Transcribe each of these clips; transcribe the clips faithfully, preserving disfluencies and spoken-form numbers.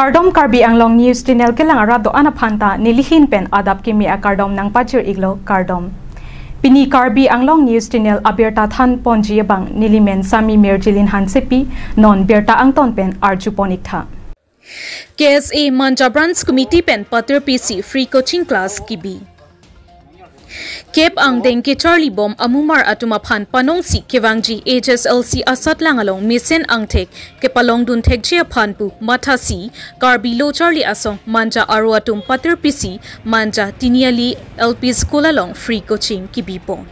Kardom, Karbi Anglong News Channel kelang arat do-an aphan ta nelihin pen adap kimi akardom nangpajir-iklo, kardom. Pini Karbi Anglong News Channel abirta thanponji abang nelimen Sami Mirjilin Hansepi, non birta angton pen arjupon-iktha. K S A Manja Branch Committee pen patirpisi free coaching class kibi. Kep angdeng kecharlibom amumar atum aphan panongsi kevangji H S L C asatlang along mesen angthek kepalongdunthekji aphan pu mathasi Karbi Lo Charli Asong Manja aro atum patirpisi Manja Tiniali L P School along free coaching kibipon.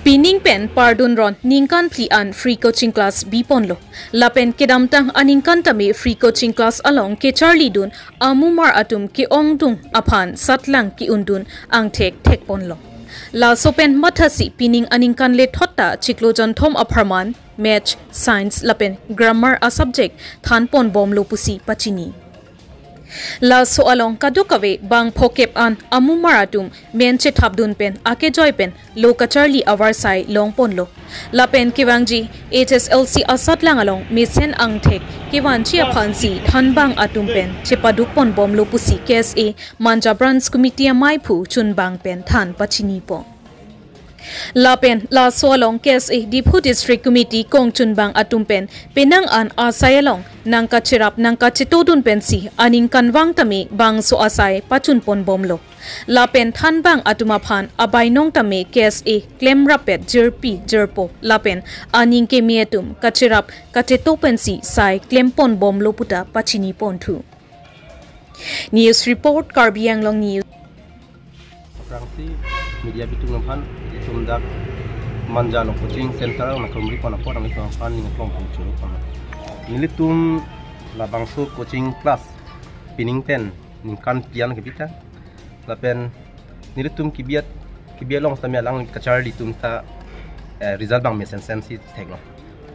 Pining pen pardun ron ningkan phli an free coaching class biponlo. Lapen kedamtang aningkan tame free coaching class along kecharlidun amumar atum ke-ongdung aphan satlang ke-undun angthek thekponlo. Laso pen mathasi pining aningkan lethot ta chiklo jonthom apharman, Maths, Science lapen Grammar a-subject thanponbomlo pusi pachini. Laso along kadokave bang phokep an amumar atum men chethapdun pen akejoi pen lo kacharli avarsai longponlo. Lapen kevangji H S L C asatlang along mesen angthek kevanji aphansi thanbang atum pen chepadukponbomlo pusi K S A Manja Branch Committee amei aphu chunbang pen than pachinipon. Lapen laso along K S A Diphu District Committee kongchunbang atum pen penang an asai along nangkacherap nangkachetodun pensi aningkanvang tame bangso asai pachunponbomlo. Lapen thanbang atum aphan abainong tame K S A klemrappet jirpi jirpo lapen aning keme atum kacherap kacheto pensi sai klemponbomlo puta pachiniponthu. News report, Karbi Anglong News. Aphrangsi media bitung aphan, itum dak Manja along coaching center nangkrumripon apot nanglitum aphan ning aklong pangchuru pon. Nelitum labangso coaching class pining pen ningkan phli an kebita. Lapen nelitum kibiat, kibiat along sitame alang kacharli atum ta, eh, result bang mesensen si theklo.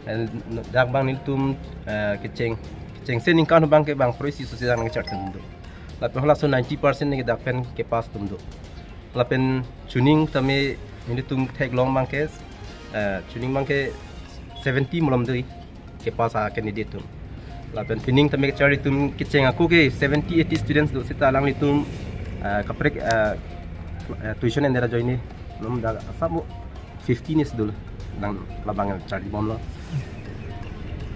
Eh, dak bang nelitum, eh, kecheng, kechengse ningkan abang ke bang pharo isi sose nangkecharli atum do. Lapen halaso ninety percent ne dak pen kepass atum do. Lapen chuning tame nelitum theklong abang ke, eh, chuning abang ke seventy malom do kepass a-candidate atum. Lapen pining tame kacharli atum kecheng ako ke seventy eighty students do seta alanglitum, eh, kaprek, eh, eh, tuition ender ajoine nom dak asap mo fifty ne si dolo nang labang charlibomlo.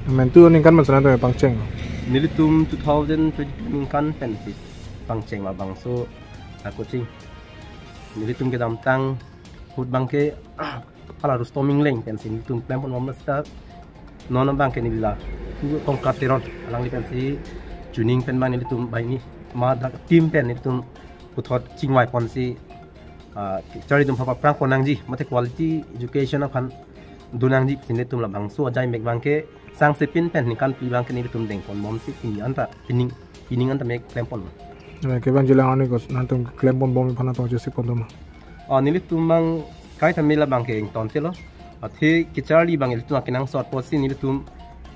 Mentu ningkan man sana to pangcheng? Nelitum two thousand twenty-two ningkan pensi pangcheng labangso a-coaching. Nelitum kedamtang ahut abang ke hala Rustom Engleng pensi nelitum klemponbom seta non abang ke neli la Tongka Teron alangli pensi chuning pen abang nelitum banghini ma dak team pen nelitum puthot chingvaiponsi, ah, charli atum aphan paprangpon nangji mate quality education aphan do nangji si nelitum labangso ajai mek abang ke sangsepin pen ningkan phli abang ke nelitum dengponbomsi pini anta pining pining anta mek klempon. Eh, kevangji lang arni kos nangtum klemponbom aphan nangtum chesik pondom? Oh, nelitum abang kaita mela abang ke ingtontelo. Athe kecharli abang ilitum akenangsot apotsi nelitum,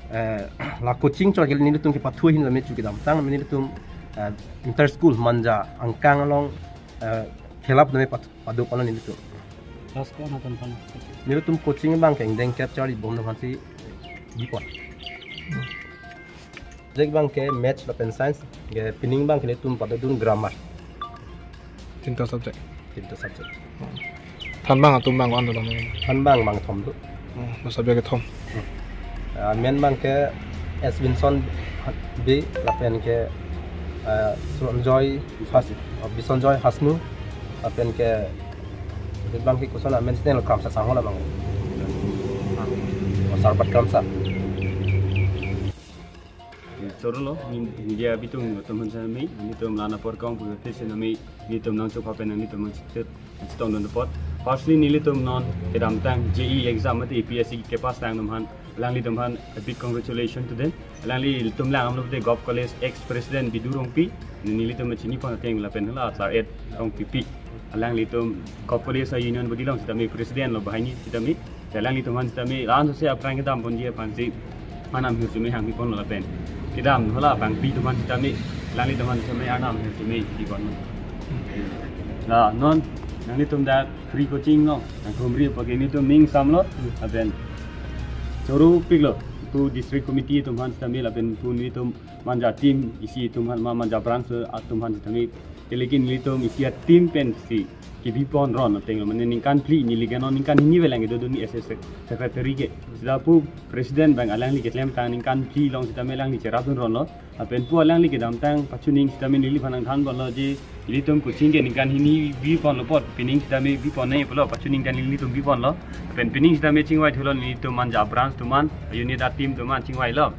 eh, la coaching chot ke nelitum kepathu ahin tame chu kedamtang nelitum, eh, inter school Manja angkang along, eh, khela tame pat-, paduk along nelitum. Class ko-an atum aphan? Nelitum coaching abang ke ingdeng kep charlibom aphansi bipon. Subject abang ke Maths lapen Science, ke pining abang ke nelitum padodun Grammar. Tinta subject. Tinta subject. Thanbang atum abang ko-an do? Thanbang abang thom do. Hmm, subject kethom. Hmm. Ah, men abang ke S Vinson Bey lapen ke, ah, Suranjoy Has-, ah, Bisonjoy Hasnu lapen ke abang ke koson amen siteng lo Kramsa Sangho labang. Oh, Sarbat Kramsa. Choro lo, ni, media bitung atum aphan sitame, nelitum la-an apor kong pu sitame, nelitum nangchopha pen nelitum nangchitong dun apot. Firstly, nelitum non kedamtang J E E exam mate A P S C kepass tang atum aphan, alanglitum aphan a big congratulations to them. Alanglitum lang amlo de Govt College ex president Bidu Rongpi, nelitum chinipon ateng lapen hala Sar Ed Rongpipi. Alanglitum Govt College a-union body along sitame president lo banghini sitame. Alanglitum aphan sitame la-an sose aphrang kedamponji aphansi arnam hirjume hangpiponlo lapen kedam hala bangpi atum aphan sitame alanglitum aphan sitame arnam hirjume pipon. La non nanglitum dak free coaching along nangkrumri apot ke nelitum ning samlo lapen choropiklo. Pu district committee atum aphan sitame lapen pu nelitum Manja team isi atum aphan ma Manja branch atum aphan sitame, kali ke nelitum isi a-team pensi kebipon ron ateng lo, mane ningkan phli neli ke non ningkan hini avelang kedo dun ni S S secretary ke. Sita pu president abang alangli keklem tang ningkan phli along sitame alangli cherapdun ronlo. Lapen pu alangli kedamtang pachuning sitame neliphan nangthanponlo je ilitum coaching ke ningkan hini biponlo apot, pining sitame bipon nangji pulo, pachuning ta nelitum biponlo. Lapen pining sitame chingvai thulo nelitum Manja branch atum aphan, unit a-team atum aphan chingvailo.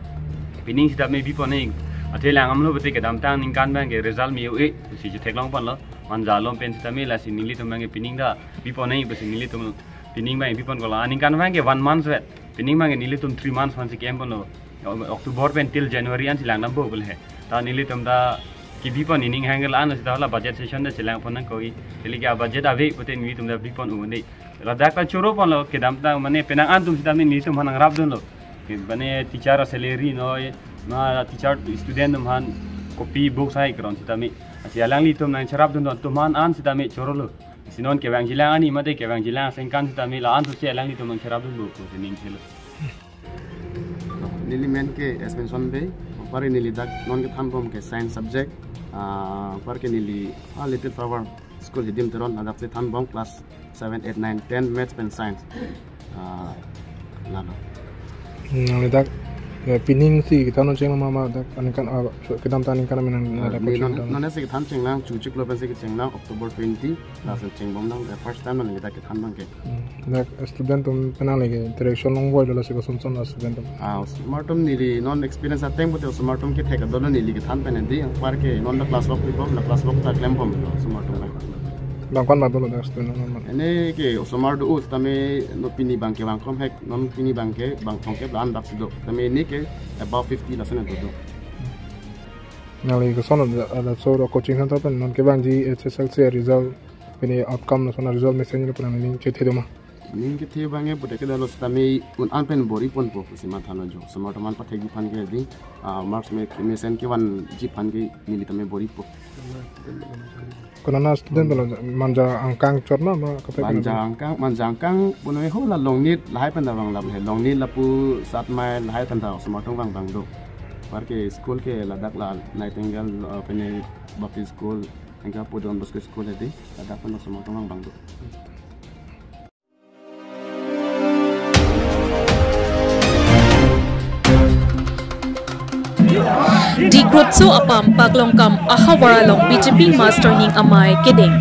Pining sitame bipon nangji. Athe lang amlo pute kedamtang ningkan abang ke result me-o-e si chetheklongponlo. Manja along pen sitame lasi nelitum abang ke pining ta bipon nangji pusi nelitum pining abang biponkoklo. Aningkan abang ke one month vet. Pining abang ke nelitum three months aphansi kemponlo. O-, October pen till January ansi langdampo pu le he. Ta nelitum ta kebipon ining hangke la-an sita la budget session ta chelangpon nangkok-i. Kali ke a-budget ave pute nelitum ta bipon un-e. Ladak ta choroponlo kedamtang mane penang an atum sitame nelitum aphan nangrapdunlo. Ke mane teacher salary noi, ma teacher student atum aphan copy books hai kron sitame. Lasi alanglitum nangcherapdun atum aphan an sitame chorolo. Si non kevangjilang ani mate kevangjilang asengkan sitame la-an sose alanglitum nangcherapdunpo pusi ning thelo. Neli men ke Espenson Bey, apar ke neli dak non kethanbom ke science subject, ah, apar ke neli, ah, Little Flower School Hidim Teron, ladak si thanbom class seven, eight, nine, ten, maths pen science. Ah, lalo. Hmm, nang dak, ya, pining si kethan chenglang ma ma dak aningkan, ah, kedamtang aningkan amen nang Ah, dak ni pachun non, tang. Non si kethan chenglang, chuchik lo pensi kechenglang, October twenty, lason chengbom nang, the first time non neli dak kethan abang ke. Hmm, dak student atum penang lagi, interaction longvoilo lasi koson son la student atum. Ah, osomar atum neli non experience ateng pute osomar atum kethek adolo neli kethan pen di, apar ke non dak class work bibom, dak class work ta klembomlo osomar atum. Bang ko-an ma dolo dak student atum? Ene ke osomar do-o sitame non pini abang ke bang krom hek, non pini abang ke bang thomkep la-an dak si do. Tame ene ke above fifty lason do do. Nangli koson ada, ada so coaching center pen non kevangji H S L C result, pini outcome lason result mesen lo pura neli chethe do ma? Ning kethe abang ke pute kedalo sitame un-an pen bor-iponpo pusi matha lo jo. Osomar atum aphan pathekji aphan ke di, ah, marks me, mesen kevangji aphan ke neli tame bor-ipo. Konat student lo, Manja angkang chot ma, ma kaprek Manja angkang, Manja angkang punon ho la Longnit lahai pen ta vang lap he. Longnit lapu Satmai lahai pen ta osomar atum vang abang do. Apar ke school ke ladak la Nightingale, eh, pene Baptist School, anke pu Don Bosco School he di, ladak pen osomar atum vang abang do. Dikrutso apam paklongkam ahavar along B J P mass joining amei kedeng.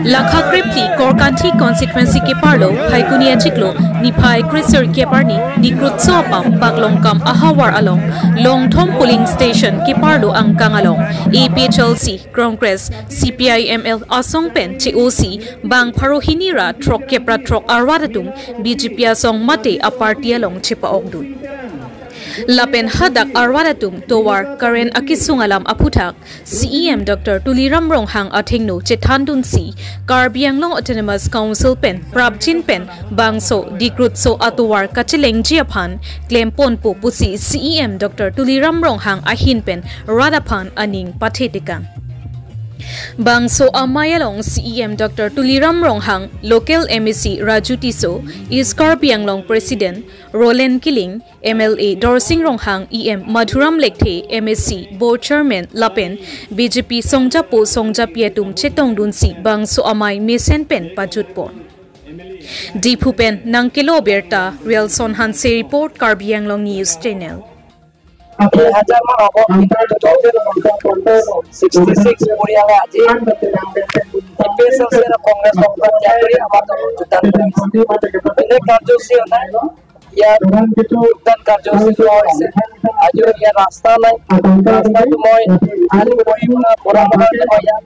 Lakha krephli Korkanthi constituency keparlo Phaikuni achiklo niphai kre-sirkep arni Dikrutso apam paklongkam ahavar along Longthom polling station keparlo angkang along A P H L C, Congress, C P I M L asong pen che-osi bang pharo hini ra throkkep ra throk arvat atum B J P asong mate a-party along chepa-okdun. Lapen hadak arvat atum tovar current akesung alam aphuthak C E M Doctor Tuliram Ronghang athengno chethandunsi Karbi Anglong Autonomous Council pen prapjin pen bangso Dikrutso atovar kachelengji aphan klemponpo pusi C E M Doctor Tuliram Ronghang ahin pen rat aphan aning pathetekang. Bangso amei along C E M Doctor Tuliram Ronghang, local M A C Raju Tisso, East Karbi Anglong President Roland Killing, M L A Dorsing Ronghang, E M Madhuram Lekthe, M A C Board Chairman lapen B J P songjapo songjapi atum chetongdunsi bangso amei mesen pen pajutpon. Diphu pen nangkelo birta, Rialson Hanse report, Karbi Anglong News Channel. দুই হাজাৰ মান হ'ব, কিন্তু two thousand sixty six পৰিয়ালে আজি A P H L চি আৰু কংগ্ৰেছ পক্ষত ত্যাগ কৰি আমাৰ দলত যোগদান কৰিছে। বেলেগ কাৰ্যসূচী নাই, ইয়াত যোগদান কাৰ্যসূচী লোৱা হৈছে। আজিও ইয়াত ৰাস্তা নাই, ৰাস্তাটো মই আজি পৰহি পৰা পৰামৰ্শ মই ইয়াত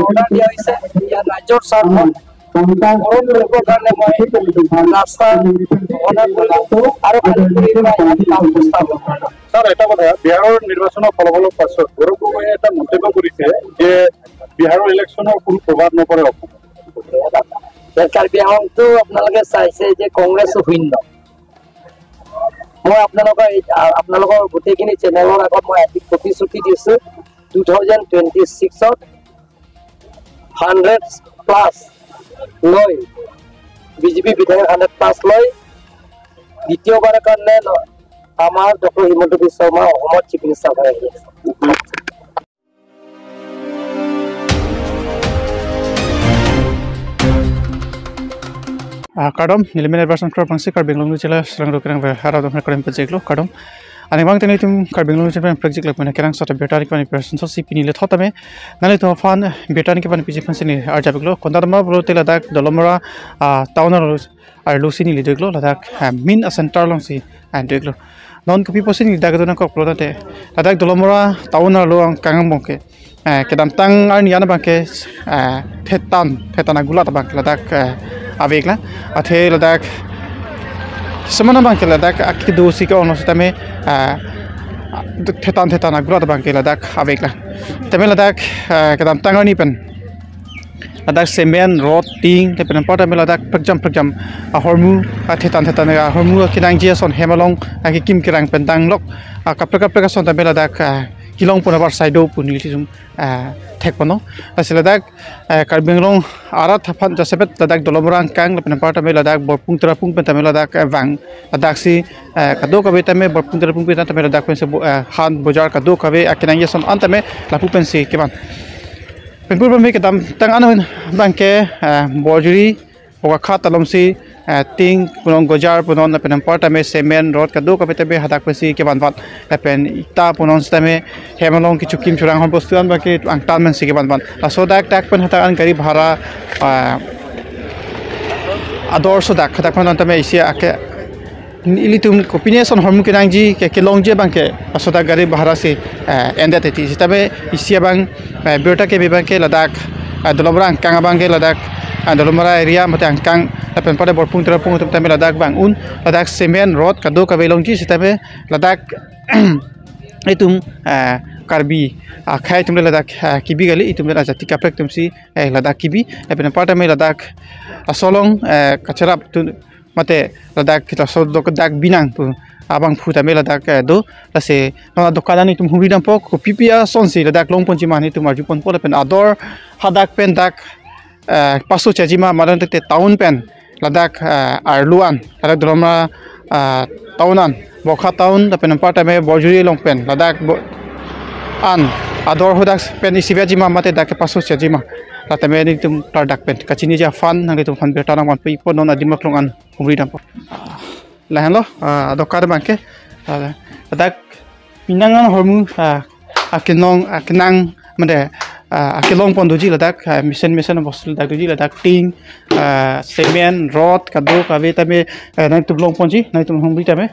অৰ্ডাৰ দিয়া হৈছে, ইয়াত ৰাইজৰ স্বাৰ্থত গৰম কৰিবৰ কাৰণে মই ৰাস্তা ঘোষণা কৰিলো আৰু কালি কৰি পেলাই ইয়াত কাম প্ৰস্তাৱ ল'ম। ছাৰ, এটা কথা, বিহাৰৰ নিৰ্বাচনৰ ফলাফলৰ পাছত গৌৰৱ গগৈয়ে এটা মন্তব্য কৰিছে যে বিহাৰৰ ইলেকশ্যনৰ কোনো প্ৰভাৱ নপৰে অসমত। যে কাৰ্বি আংলংতো আপোনালোকে চাইছে যে কংগ্ৰেছ শূন্য। মই আপোনালোকৰ এই, আ-, আপোনালোকৰ গোটেইখিনি চেনেলৰ আগত মই আজি প্ৰতিশ্ৰুতি দিছো, টু থাউজেণ্ড টুৱেণ্টি ছিক্সত হাণ্ড্ৰেড প্লাছ লৈ, বি জে পি বিধায়ক হাণ্ড্ৰেড প্লাছ লৈ দ্বিতীয়বাৰৰ কাৰণে ন-, আমাৰ ডক্টৰ হিমন্ত বিশ্ব শৰ্মা অসমৰ চিফ মিনিষ্টাৰ হৈ আহিছে। Ah, kardom, nelimen Edwardson Kropangsi, Karbi Anglong News Channel, Srang Rukirang ve, hara dom kardom pajeklo, kardom. Ani bang teni tum Karbi Anglong News Channel project lek mena kerang sota birta ni kepani person so si pini le thot tame. Nanglitum aphan birta ni kepani piji aphan si neli arjapiklo. Konta tama bro te ladak Dolamara, ah, town arlo, arlo si neli do-iklo ladak, ah, main a center along si, ah, do-iklo. Non kopi pusi neli dak do nangkoklo tangte, ladak Dolamara town arlo angkang abang ke, eh, kedamtang arni an abang ke, eh, thetan, thetan agulat abang ke ladak, eh, ave-iklo. Athe ladak semen abang ke ladak akedo si ke-onlo sitame, eh, thetan thetan agulat abang ke ladak ave-iklo. Tame ladak, eh, kedamtang arni pen ladak cement, rod, tin, lapen anparta tame ladak prekjam prekjam ahormu, ah, thetan thetan ahormu kenangji ason hem along, ah, kekim kerang pen danglok, ah, kaprek kaprek ason tame ladak, ah, kelong pon abar sai do pu nelitum, ah, thekponlo. Lasi ladak, ah, Karbi Anglong arat aphan jasemet ladak Dolamara angkang lapen anparta tame ladak Borpung Terapung pen tame ladak, eh, vang. Ladak si, eh, kadokave tame Borpung Terapung pen tame ladak pensi bo-, eh, han bojar kadokave akenangji ason an tame lapu pensi kevan. Penpur pame kedamtang an abang ke, eh, Borjuri, Bokakhat along si, eh, tin punon, gojar punon, lapen anparta tame cement, rod kadokave tame hadak pensi kevanvan. Lapen ita punon sitame hem along kechokim chorang ahormu bostu an abang ke angtan pensi kevanvan. Laso dak dak pen hadak an gari bhara, eh, ador so dak hadak pen tame isi ake ilitum kopine ason ahormu kenangji ke kelongji abang ke laso dak gari bhara si, eh, endet eti. Sitame isi abang, eh, birta keme abang ke ladak, eh, Dolamara angkang abang ke ladak, eh, Dolamara area mate angkang lapen anparta Borpung Terapung atum tame ladak vang un ladak cement, rod kadokave longji sitame ladak itum, eh, Karbi akhei atum le ladak, eh, kebi kali, itum le ajati kaprek atum si, eh, ladak kebi. Lapen anparta tame ladak laso along, eh, kacherap tu mate ladak kita so do dak binang pu abangphu tame ladak, eh, do. Lasi non adokan an itum humri dampo, kopi pi ason si ladak longponji ma nelitum arjuponpo lapen ador hadak pen dak, eh, paso chajima madan te town pen ladak, eh, arlo an ladak Dolamara, eh, town an, Bokakhat town lapen anparta tame Borjuri along pen ladak bo-, an ador hadak pen isi vajima mate dak paso chajima, la tame nelitum klardak pen kachiniji aphan nanglitum aphan birta nangvanpipo, non adim aklong an humri dampo. Ah, lahenlo, ah, adokan abang ke, ah, ladak pinang an ahormu, ah, akenong, akenang, mane, ah, akelong pon doji ladak, ah, mesen mesen bostu ladak doji ladak tin, ah, cement, rod kadokave tame, eh, nangtum longponji, nangtum humri tame.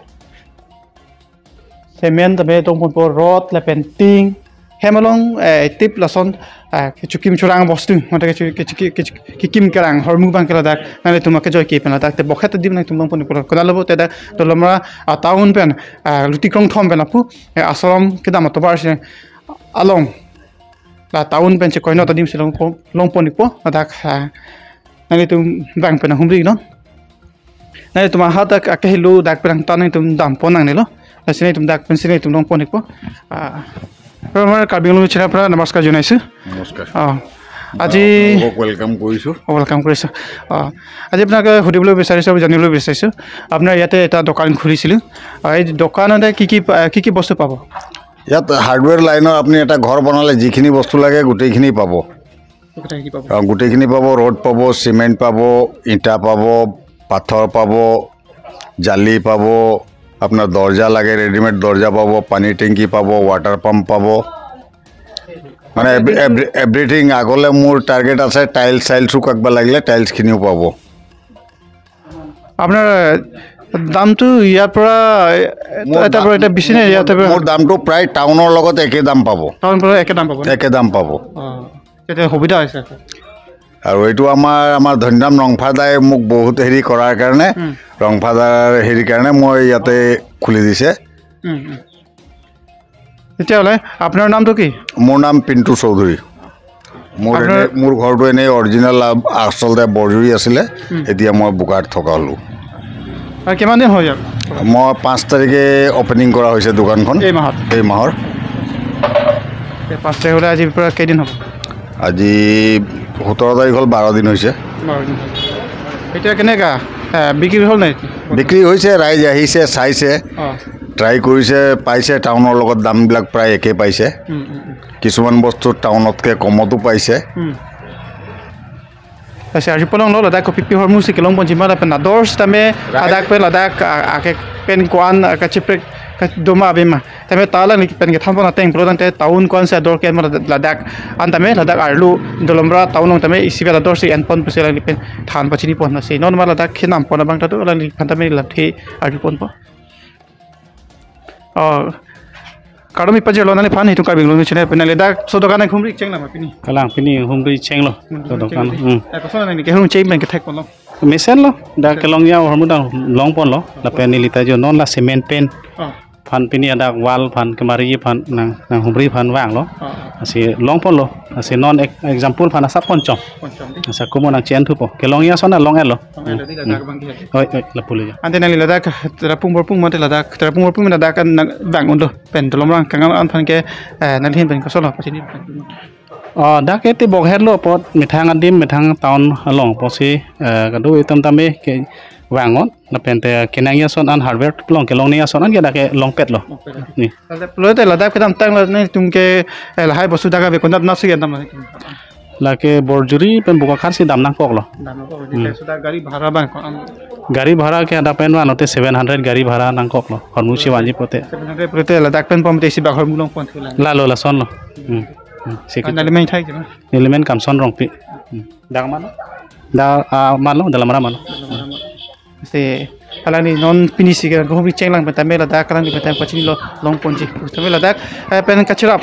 Cement tame longponpo, rod lapen tin, hem along, eh, tip lason, eh, kechokim chorang bostu, mate kecho-, kecho-, kecho-, kekim kerang ahormu abang ke ladak nanglitum akejoike pen ladak te bokhet adim nangtum longpon pulo. Konat lo bo te dak Dolamara, ah, town pen, ah, Luti Krongthom pen lapu, eh, asorom kedam atovar si along la town pen chekoinot adim si longpo-, longpon-ikpo ladak, ah, nanglitum abang pen humri non. Nanglitum ahadak akehelo dak pen angtan nangtum dampon nangnelo. Lasi nangtum dak pensi nangtum longpon-ikpo. Ah, আমাৰ কাৰ্বি আংলং চেনেলৰ পৰা নমস্কাৰ জনাইছোঁ। নমস্কাৰ। অ, আজি আপোনালোকক ৱেলকাম কৰিছোঁ। ৱেলকাম কৰিছোঁ। অ, আজি আপোনাক সুধিবলৈ বিচাৰিছোঁ আৰু জানিবলৈ বিচাৰিছোঁ, আপোনাৰ ইয়াতে এটা দোকান খুলিছিলোঁ। অ, এই দোকানতে কি কি পা-, কি কি বস্তু পাব? ইয়াত হাৰ্ডৱেৰ লাইনৰ আপুনি এটা ঘৰ বনালে যিখিনি বস্তু লাগে গোটেইখিনি পাব। গোটেইখিনি পাব। অ, গোটেইখিনি পাব, ৰড পাব, চিমেণ্ট পাব, ইটা পাব, পাথৰ পাব, জালি পাব, আপোনাৰ দৰ্জা লাগে, ৰেডিমেড দৰ্জা পাব, পানী টেংকি পাব, ৱাটাৰ পাম্প পাব, মানে এভৰি-, এভৰি-, এভৰিথিং। আগলৈ মোৰ টাৰ্গেট আছে টাইলছ চাইলছো কাকবা লাগিলে টাইলছখিনিও পাব। আপোনাৰ দামটো ইয়াৰ পৰা, এ, মোৰ এটা দা-, পৰা এটা বেছি নে, মোৰ, ইয়াতে পৰা? মোৰ দামটো প্ৰায় টাউনৰ লগত একে দাম পাব। টাউনৰ পৰা একে দাম পাব নে? একে দাম পাব। অ, তেতিয়া সুবিধা হৈছে। আৰু এইটো আমাৰ, আমাৰ ধন্যধাম ৰংফাদাই মোক বহুত হেৰি কৰাৰ কাৰণে, উম। ৰংফাদাৰ হেৰি কাৰণে মই ইয়াতে খুলি দিছে। উম, উম। তেতিয়াহ'লে আপোনাৰ নামটো কি? মোৰ নাম পিণ্টু চৌধুৰী। মোৰ আপোনাৰ এনে, মোৰ ঘৰটো এনেই অৰিজিনেল আ-, আচলতে বৰজুৰি আছিলে, উম। এতিয়া মই বোকাত থকা হ'লোঁ। আৰু কিমান দিন হৈ গ'ল? মই পাঁচ তাৰিখে অপেনিং কৰা হৈছে দোকানখন। এই মাহত? এই মাহৰ। এই পাঁচ তাৰিখ হ'লে আজিৰ পৰা কেইদিন হ'ব? আজি সোতৰ তাৰিখ হ'ল, বাৰ দিন হৈছে। বাৰ দিন হ'ল। এতিয়া কেনেকা? এ, বিক্ৰী হ'ল নাই? বিক্ৰী হৈছে, ৰাইজ আহিছে, চাইছে, অ। ট্ৰাই কৰিছে, পাইছে, টাউনৰ লগত দামবিলাক প্ৰায় একে পাইছে। উম, উম, উম। কিছুমান বস্তু টাউনতকে কমতো পাইছে। উম। Lasi arju ponlonglo, ladak kopipi ahormu si kelong ponji ma lapen ador sitame, right, ladak pen ladak, a, ake pen ko-an, a, kacheprek kadoma ave ma. Tame ta alangli pen kethan pon ateng pulo tangte town ko-an si ador ke-en ma ladak, ladak an tame ladak arlo Dolamara town along tame isi vet ador si en pon pusi alangli pen than pachini pon, lasi non ma ladak khenam pon abang ta do, alangliphan tame lamthe arju ponpo. Oh, kardom pajirlo nangliphan, itum Karbi Anglong channel pen. Nangli dak laso dokan humri chenglo ma pini? Kalang, pini humri chenglo. Hmm, laso dokan, chenglo. Hmm. Eh, koson nangli kehumri cheng pen kethek ponlo? Mesenlo, dak, okay, kelongji ahormu dak long ponlo. Lapen neli ta jo non la cement pen. Oh. Phan pini adak wall phan kemari phan nang, nanghumri phan vanglo. Oh, oh. Lasi long ponlo. Lasi non ek-, example phan asap ponchom. Ponchom di. Lasi ako mo nangche-en thupo. Kelongji ason long-etlo. Long-etlo di, hmm, ladak abang di. Oi, oi, lapu le. Ante nangli ladak Tarapung Borpung mate ladak, Tarapung Borpung ladak kan nang vang unlo. Pen Dolamara kangan an phan ke, eh, nangli ahin pen koson lo pachini. Oh, dak ke te bokherlo apot methang adim, methang town along apotsi, eh, kado itum tame kevang-ot, lapen te kenangji ason an hardware along kelongji ason an ke dak kelongpetlo. Longpetlo. Ni. Ladak pulote ladak kedamtang la netum ke, eh, lahai bostu dak ave konat nasi kedam la netum. Lake Borjuri pen Bokakhar si dam nangkoklo. Dam nangkok. Hmm. Laso dak gari bhara abang ko-an? Gari bhara ke dak pen vanglote seven hundred gari bhara nangkoklo. Ahormu si vanji pote. Seven hundred pote ladak pen pom te isi bak ahormu long pon thulang. Lalo lasonlo. Hmm. Hmm. Sik. Nangli methai kema? Neli men Kamson Rongpi. Hmm. Dak mano? Dak, ah, mano, Dolamara mano. Dolamara mano. Si alangli non pini si kehumri chenglang pen tame ladak alangli pen tame pachinilo long ponji. Tame ladak, eh, pen kacherap,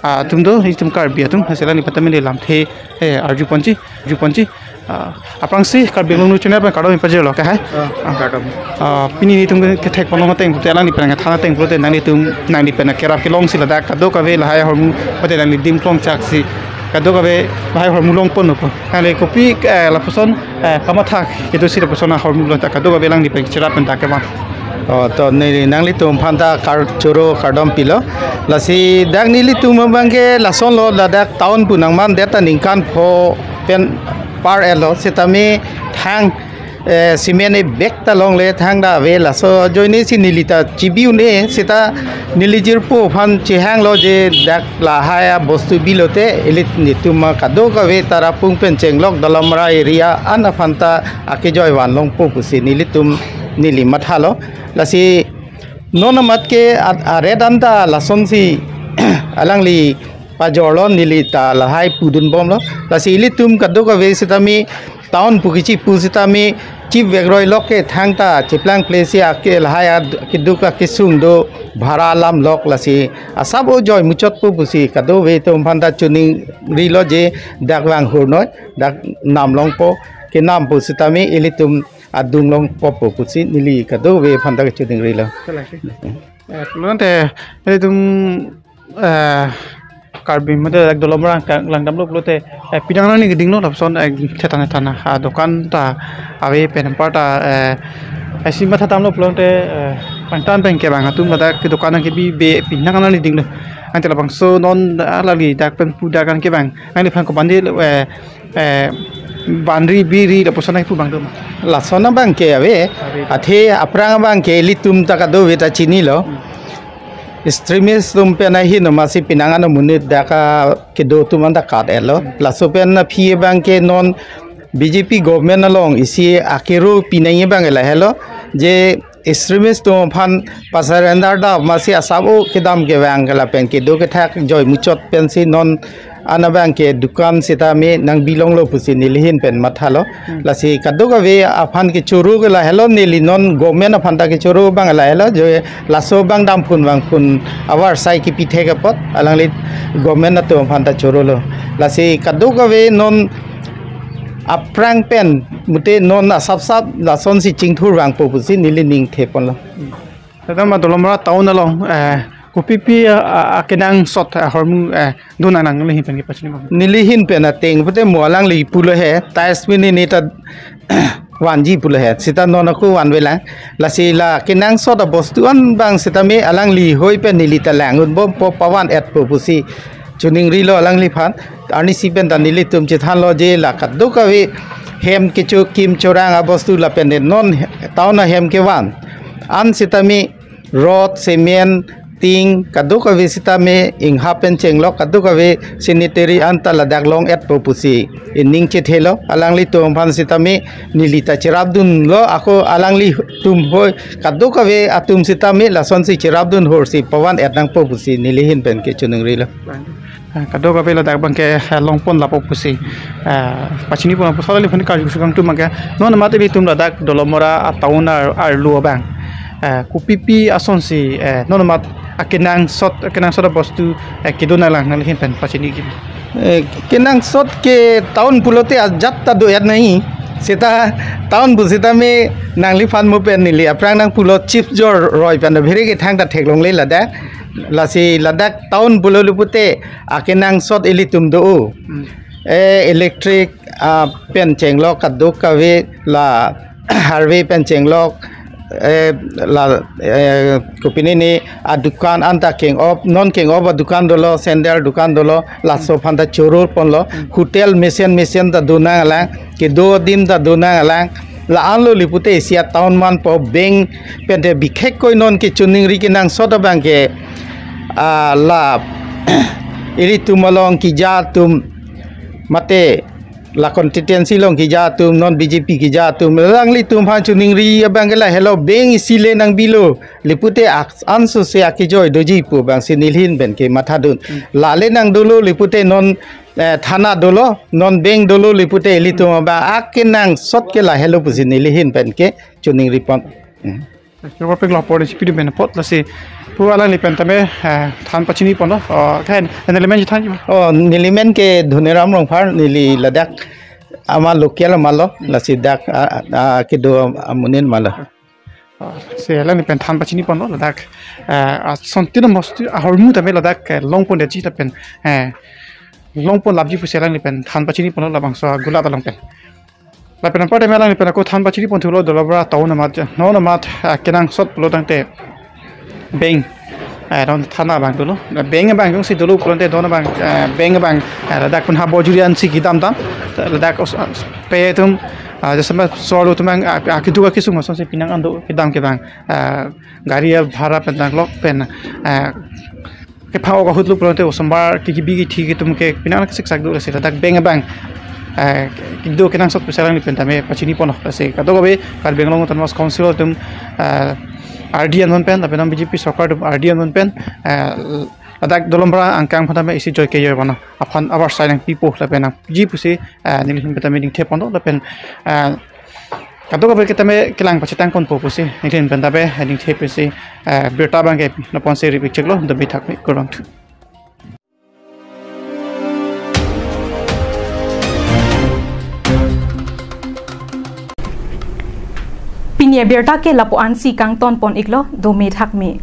ah, atum do, itum Karbi atum, si alangli pen tame lamthe, eh, arju ponji, arju ponji. Ah, aphrangsi Karbi Anglong News Channel pen kardom pajirlo, kahai? Ah, ah, kardom. Ah, pini netum kethek ponlong ateng pulote, alangli pen kethan ateng pulote nanglitum, nangli pen kerap kelong si ladak kadokave lahai ahormu pote nangli dim klong chak si kadokave lahai ahormu long ponpo. Nangli kopi, eh, lapuson, eh, kamatha kedo si lapuson ahormu long ta kadokave alangli pen cherap pen ta kevang. Oh, to neli nanglitum aphan ta kar-, choro kardom pilo. Lasi dak nelitum abang ke lasonlo, ladak town pu nangmandet ta ningkan pho pen par-etlo, sitame thang, eh, cement a-bag ta longle, thang ta ave, laso ajoine si neli ta chibi un-e, sita neli jirpo aphan chehanglo je dak lahai abostu bilote, ili netum ma kadokave Tarapung pen chenglok Dolamara area an aphan ta akejoi van longpo pusi nelitum neli mathalo. Lasi non amat ke at-, aret an ta lasonsi alangli pajorlo, neli ta lahai pudun bomlo. Lasi ilitum kadokave sitame town pu kechipu sitame chivek roi lok ke thangta chiplang place ake lahai ad-, keduk akesung do bhara lam lok, lasi asap ojoi muchotpo pusi kadokave atum aphan ta chiningrilo je dak vang hurnoi, dak nam longpo, kenam pu sitame ilitum adung longpo pusi neli kadokave aphan ta chiningrilo. Kalang si. Eh, pulote, ilitum, eh, Karbi mate dak Dolamara ka-, langdamlo pulote, eh, pinang nangli kedinglo lapuson, eh, thethan thethan adokan ta ave pen anparta, eh, isi matha damlo pulote, eh, pangtan pen kevang atum ladak kedokan nangkebi be pinang nangli dinglo. Ante labangso non alangli dak pen pu dak an kevang. Nangliphan komatne, eh, eh, vanri biri lapuson nangpu abang do ma? Lason abang ke ave, ave. Athe aphrang abang ke ilitum ta kadokave ta chinilo. Hmm. Extremist atum pen ahin amatsi pinang ano monit dak kedo atum an ta kat-etlo. Hmm. Laso pen aphi abang ke non B J P government along isi akero pinangji abang lahelo je extremist atum aphan pa-surrender dam amatsi asap o kedam kevang ke lapen kedo kethak joi muchot pensi non an abang ke dukan sitame nangbi longlo pusi neli ahin pen mathalo. Hmm. Lasi kadokave aphan kechoro ke lahelo, neli non government aphan ta kechoro abang lahelo, je laso abang damphun vangphun avarsai kepi thek apot alangli government atum aphan ta chorolo. Lasi kadokave non aphrang pen mate non asap sap lasonsi chingthur vangpo pusi neli ning the ponlo. Tata ma Dolamara town along, eh, kopipi, eh, a, a, kenangsot, eh, ahormu, eh, do nang nangli ahin pen kepachini ma? Neli ahin pen ateng pute mo alangli pulo he, tiles mini ni ta vanji pulo he, sita non ako vanvelang, lasi la kenangsot abostu an abang sitame alangli hoi pen neli ta lang un bompo, pavan-etpo pusi chiningrilo alangliphan. Arnisi pen ta nelitum chethanlo je la kadokave hem kecho kim chorang abostu lapen non town ahem kevan an sitame rod, cement, ting kadokave sitame inghap pen chenglok, kadokave sanitary anta ladak long-etpo pusi ining chethelo. Alanglitum aphan sitame neli ta cherapdunlo, ako alanglitum hoi kadokave atum sitame lasonsi cherapdun horsi pavan-et nangpo pusi neli ahin pen ke choningrilo. Ah, kadokave ladak abang ke, ah, longpon lapo pusi, ah, pachini pon pusi alangliphan karju sukang atum abang ke, non amat ilitum ladak Dolamara a town ar, arlo abang, ah, kopipi asonsi, eh, non amat akenangsot, akenangsot abostu, eh, kedo nanglang, nangli ahin pen pachini ki. Eh, kenangsot ke town pulote ajat ta do-et nai. Seta town pu sitame nangliphan mo pen neli aphrang nangpulo chips joroi pen bhere kethang ta theklongle ladak. Lasi ladak town pulo le pute akenangsot ilitum do. Hmm. Eh, electric, ah, pen chenglok kadokave la hardware pen chenglok, eh, la, eh, kopine ne adukan anta keng-op, non keng-op adukan dolo, sandal dukan dolo, laso aphan ta choro ponlo, Hmm. hotel mesen mesen ta do nanglang, kedo adim ta do nanglang, la-anlo le pute isi a town manpo, bank pen te bikhekkoi non ke choningri kenangsot abang ke, ah, la ilitum along keja atum mate la constituency along keja atum, non B J P keja atum, alanglitum aphan choningri abang ke lahelo, bank isi le nangbilo le pute ak-, ansose akejoi doji pu abangsi neli ahin pen ke mathadun. Hmm. La le nangdolo le pute non, eh, thana dolo, non bank dolo le pute ilitum abang akenangsot ke lahelo pusi neli ahin pen ke choningri pon. Hmm. Choro pek lo pori si pidi men pot lasi pu alangli pen tame, eh, than pachini ponlo. Oh, kan, neli men than ji ma? Oh, neli men ke Dhoniram Rongphar, neli ladak ama local amalo, lasi dak, ah, ah, kedo amonit malo. Oh, si alangli pen than pachini ponlo ladak, eh, asontin amostu ahormu tame ladak, eh, longpon detji lapen, eh, longpon lapji pusi alangli pen than pachini ponlo labangso agulat along pen. Lapen anpar tame alangli pen ako than pachini ponthulo Dolamara town amat, non amat, ah, kenangsot pulo tangte bank, eh, non thana abang dolo. Bank abang jongsi dolo pulote non abang, eh, bank abang, eh, ladak pun ha bojurian si kedam dam. Ladak os-, os-, pe atum, ah, jasemet solo atum abang, ah, ah, keduk akesung asonsi penang an do kedam ke abang, ah, gari bhara pen tanglok pen, ah, kepha-ok ahut lo pulote osomar ke kebi kethe atum ke penang an kesiksak do lasi ladak bank abang, eh, kedo kenangsot pusi alangli pen tame pachini ponlo lasi kadokave Karbi Anglong Autonomous Council atum, eh, ardi anvon pen lapen B J P sorkar atum ardi anvon pen, eh, ladak Dolamara angkang aphan tame isi joi kejoi vana aphan abar sai nangpipo lapen nangpiji pusi, eh, neli ahin pen tame ningthe ponlo lapen, eh, kadokave ke tame kelang pachetang ponpo pusi neli ahin pen tame, eh, ningthe pusi, eh, birta abang ke non ponsi ripik cheklo, dome thakme, kurvangthu. Pini abirta ke lapu-ansi kangton pon iklo, dome thakme.